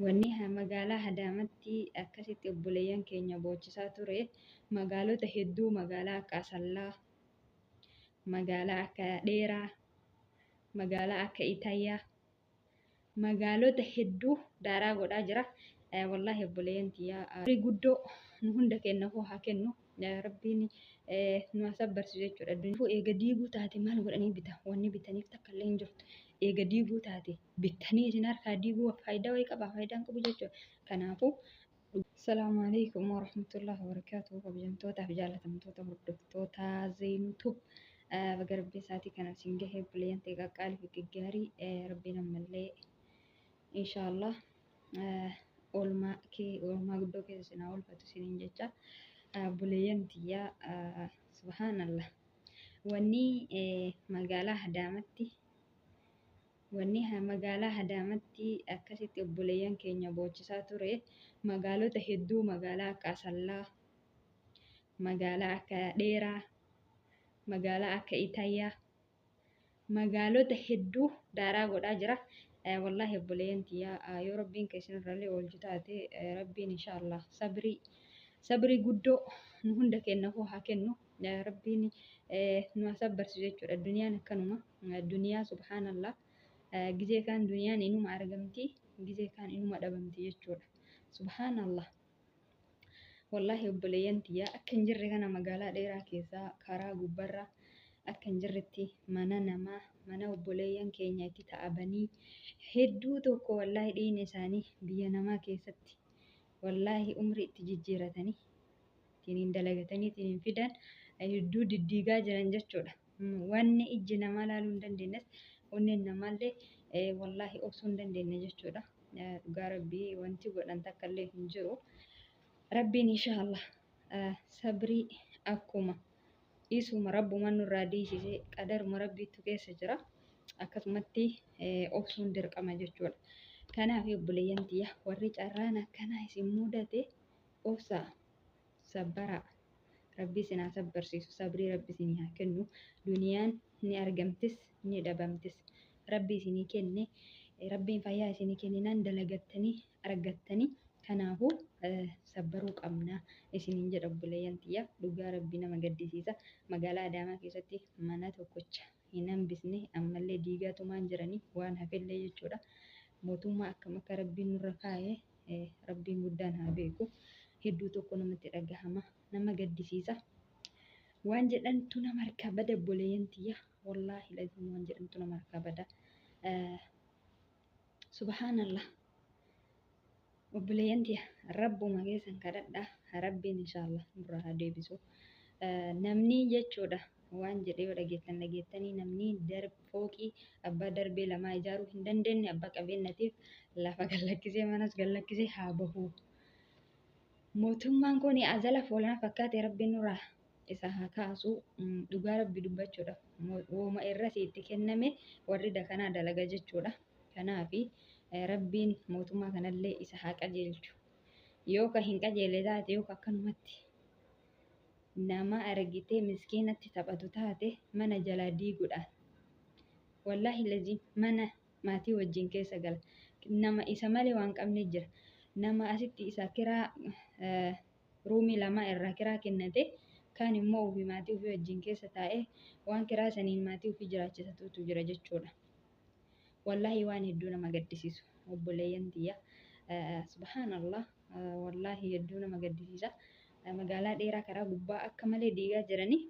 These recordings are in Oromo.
Wanni magaalaa Adaamaatti akkasitti obboleeyyan keenya boochisaa ture magaalota hedduu, magaalaa akka Asallaa, magaalaa akka Dheeraa, magaalaa akka Itayyaa, magaalota hedduu daaraa godhaa jira. Wallaahi obboleeyyan tiyyaa, guddoo nu hunda keenyaafuu haa kennu. Rabbiin nu haa sabbarsiisu jechuudha. Addunyaa eega diiguu taate maal godhanii bitan? Wanni bitaniif takka illee hin jirtu. Eega diiguu taate bittanii isin harkaa diiguu faayidaa wayii qabaa? Faayidaa hin qabu jechuudha. Kanaafuu, Asalaamu alaikum warahmatullahi wabarakatuh. Kabajamtootaa fi jaalatamtoota hordoftoota Zeenutub, baga Rabbi isaatii kana isin gahe. Obboleeyyan ta'e qaqqaalii fi gaggaarii, Rabbiin ammallee inshaallah oolmaa kee oolmaa guddoo keessa isin haa oolfatu isiniin jecha. Obboleeyyan tiyyaa, subhaanallah, wanni magaalaa Adaamatti, wanni magaalaa Adaamaatti akkasitti obboleeyyan keenya boochisaa ture magaalota hedduu, magaalaa akka Asallaa, magaalaa akka Dheeraa, magaalaa akka Itayyaa, magaalota hedduu daaraa godhaa jira. Wallaahi obboleeyyan tiyyaa, yoo Rabbiin keessan irrallee oolchu taate, Rabbiin inshaallah sabrii sabrii guddoo nu hunda keenyaafuu haa kennu. Rabbiin nu haa sabbarsiisu jechuudha. Duniyaan akkanuma. Duniyaa, subhaanallah, gizee kaan duniyaan inuma argamti, gizee kaan inuma dhabamti jechuudha. Subhaanallah. Wallaahi obboleeyyan tiyyaa, akka hin jirre kana magaalaa Dheeraa keessaa karaa gubbarra akka hin jirretti mana namaa, mana obboleeyyan keenya itti ta'abanii hedduu tokko, wallaahi dhiigni isaanii biyya namaa keessatti, wallaahi umrii itti jijjiiratanii ittiin dalagatanii ittiin fidan hedduu diddiigaa jiran jechuudha. Wanni ijji namaa laaluu hin dandeenyes, onneen namaallee wallaahi obsuu hin dandeenye jechuudha. Dhugaa Rabbii, wanti godhan takka illee hin jiru. Rabbiin inshaallah sabrii akkuma isuma Rabbuma nurraa diisisee, qadaruma Rabbiitu keessa jira. Akkasumatti obsuun dirqama jechuudha. Kanaaf obboleeyyan tiyya, warri carraan akkanaa isin mudate, obsaa, sabbaraa. Rabbi isin haa sabbarsiisu, sabrii Rabbi isinii haa kennu. Duniyaan ni argamtis, ni dhabamtis. Rabbi isinii kenne, Rabbiin fayyaa isinii kenninaan dalagattanii argattanii. Kanaafuu sabbaruu qabna isiniin jedha, obboleeyyan tiyya. Dhugaa Rabbi nama gaddisiisa. Magaalaa Adaamaa keessatti mana tokkocha hin hambisne, ammallee diigaatumaan jiranii waan hafellee jechuudha. Mootummaa akkam akka Rabbiin nurra kaa'e Rabbiin guddaan haa beeku. Hedduu tokko namatti dhagahama. Nama gaddisiisa. Waan jedhantu nama harkaa bada, obboleeyyan tiyya. Wallaahi lazim, waan jedhantu nama harkaa bada. Subhaanallah. Obboleeyyan tiyya, Rabbuma keessan kadhadhaa. Rabbiin inshaallah nurraa haa deebisu. Namni jechuudha waan jedhee yoo dhageettan dhageettanii, namni fooqii abbaa darbee lamaa ijaaruu hin dandeenye abbaa qabeenyatiif lafa gallakkisee manas gallakkisee haa bahu. Mootummaan kun azala foolana fakkaate, Rabbiin nurraa isa haa kaasu. Dhugaa Rabbi dubbachuudhaaf, wooma irras itti kenname warri dakanaa dalaga jechuudha. Kanaafi Rabbiin mootummaa kanallee isa haa qajeelchu. Yoo ka hin qajeelle taate, yoo ka akkanumatti nama argitee miskiinatti taphatu taate, mana jalaa diiguudhaan, wallaahi lazim, mana maatii wajjin keessa gala. Nama isa malee waan qabne jira. Nama asitti isa kiraa ruumii lama irraa kiraa kennate, kaan immoo ofii maatii ofii wajjin keessa taa'ee waan kiraa saniin maatii ofii jiraachisatutu jira jechuudha. Wallaahi waan hedduu nama gaddisiisu, obboleeyyan tiyya. Subhaanallah, wallaahi hedduu nama gaddisiisa. Magaalaa Dheeraa karaa gubbaa akka malee diigaa jiranii,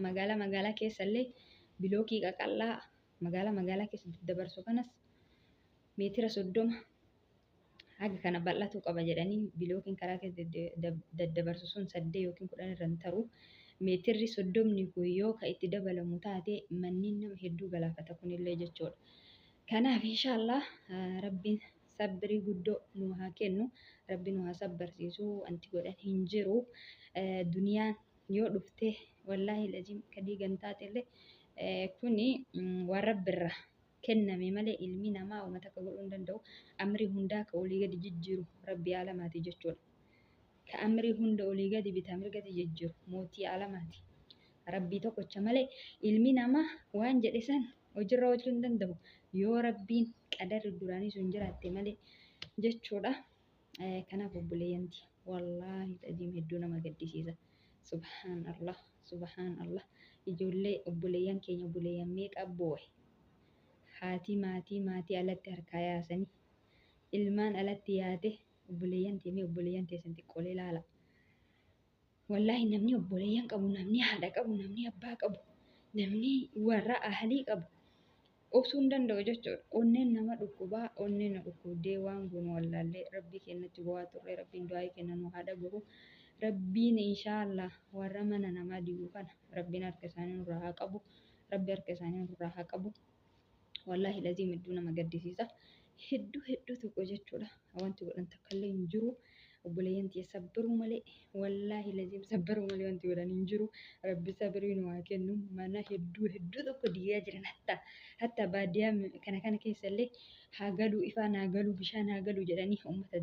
magaalaa magaalaa keessallee bilookii qaqal'aa magaalaa magaalaa keessa daddabarsu kanas meetira 30 haga kana bal'atuu qaba jedhanii, bilookiin karaa keessa daddabarsu sun 8 yookiin 10 irra hin taru. Meetirri 30 kun yoo ka itti dabalamu taate, manneen nama hedduu galaafata kunillee jechuudha. Kanaaf inshaallah Rabbiin sabrii guddoo nu haa kennu. Rabbi nu haa sabbarsiisu. Wanti godhan hin jiru. Duniyaan yoo dhufte, wallaahi lazim, ka diigan taatellee kuni waan Rabbirraa kenname malee ilmi namaa uummata akka godhuu hin danda'u. Amrii hundaa ka olii gadi jijjiiru Rabbi alamaati jechuudha. Ka amrii hunda olii gadi bitaa mirgatti jijjiiru mootii alamaati. Rabbii tokkocha malee ilmi namaa waan jedhe san hojiirra oolchuu hin danda'u. Yoo Rabbiin qadarri duraanii sun jiraatte malee. jechuudha. Kanaaf obboleeyyanti wallaahi aziim hedduu nama gaddisiisa. Subhaan Allah, subhaan Allah. Ijoollee obboleeyyan keenya obboleeyyan meeqa boo'e. Haati maatii maatii alatti harkaa yaasanii ilmaan alatti yaate obboleeyyan teemee obboleeyyan teessan xiqqoolee ilaala. Wallaahi namni obboleeyyan qabu, namni haadha qabu, namni abbaa qabu, namni warra ahlii qabu obsuu hin danda'u jechuudha. Onneen nama dhukkubaa, onneen na dhukkubdee waan goonu wallaallee rabbii keenyatti bu'aa turre rabbiin du'aa keenya nu haa dhagahu. Rabbiin inshaallah warra mana namaa diigu kana rabbiin harka isaanii nurraa haa qabu. Rabbi harka isaanii nurraa haa qabu. Wallaahi laziim hedduu nama gaddisiisa. Hedduu hedduu tokko jechuudha. Wanti godhan takka illee hin jiru. Obboleeyyan tiyya sabbaruu malee wallaahi laziim sabbaruu malee wanti godhan hin jiru. Rabbi sabrii nu haa kennu. Mana hedduu hedduu tokko diigaa jiran hatta hatta baadiyyaa kana kana keessa illee haa galuu ifaan haa galuu bishaan haa galuu jedhanii uummata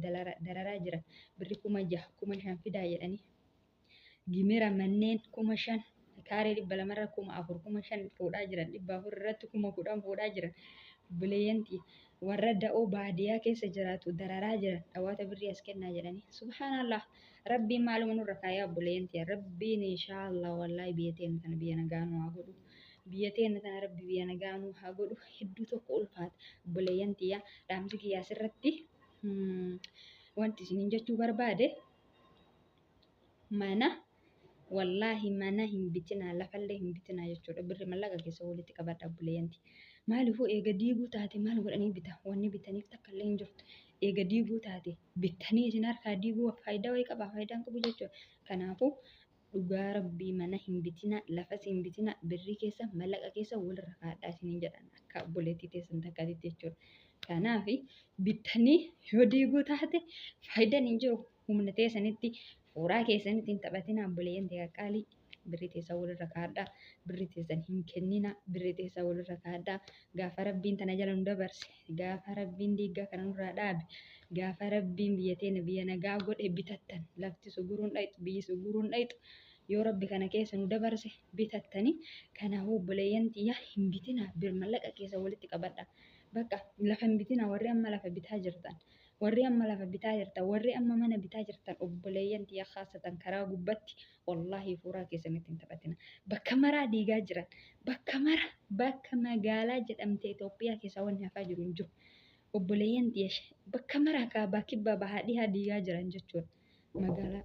dararaa jiran. Birri 6000 5000 fidaa jedhanii. Gimira manneen 5000 kaaree 200rra 4000 5000 fuudhaa jiran 400 irratti 10,000 fuudhaa jiran. Obboleeyyan tiyya warra da'oo baadiyyaa keessa jiraatu dararaa jiran dhawaata birrii as kennaa jedhanii. Subhaanallah rabbiin maaluma nurra kaayaa obboleeyyan tiyya rabbiin inshaallah wallaahi biyya teenya tana biyya nagaa nu haa godhu. Biyya teenya tana rabbi biyya nagaa nu haa godhu. Hedduu tokko ulfaata obboleeyyan tiyya dhaamsi kiyya asirratti wanti isiniin jechuu barbaade mana wallaahi mana hin bitinaa lafallee hin bitinaa jechuudha. Birri mallaqa keessa walitti qabadha obboleeyyanti. Maaliifuu eega diiguu taate maal godhanii bita wanni bitaniif takka illee hin jirtu. Eega diiguu taate bittanii isin harkaa diiguu faayidaa wayii qaba faayidaa hin qabu jechuudha. Kanaafuu dhugaa rabbii mana hin bitinaa lafas hin bitinaa birrii keessa mallaqa keessa walirra kaa'adhaa isiniin jedhan akka obboleettii teessan takkaatitti jechuudha. Kanaaf bittanii yoo diiguu taate faayidaan hin jiru. Humna teessanitti fuuraa keessanitti hin taphatinaa obboleeyyan ta'e qaqqaalii birrii teessan walirra kaa'adhaa birrii teessan hin kenninaa birrii teessan walirra kaa'adhaa gaafa rabbiin tana jala nu dabarse gaafa rabbiin diiggaa kana nurraa dhaabe gaafa rabbiin biyya teenya biyya nagaa godhe bitattan lafti suguruun dhayxu biyyi suguruun dhayxu yoo rabbi kana keessa nu dabarse bitattanii kanaafuu obboleeyyan tiyya hin bitinaa bir mallaqa keessa walitti qabadhaa bakka lafa hin bitinaa warri amma lafa bitaa jirtan Warri amma lafa bitaa jirtan, warri amma mana bitaa jirtan obboleeyyan tiyya khaasatan karaa gubbatti wallaahi fuuraa keessanitti hin taphatina. Bakka maraa diigaa jiran, bakka mara bakka magaalaa jedhamte Itoophiyaa keessaa wanni hafaa jiru hin jiru. Obboleeyyan tiyya bakka maraa kaabaa kibbaa bahaa dhihaa diigaa jiran jechuudha. Magaalaa.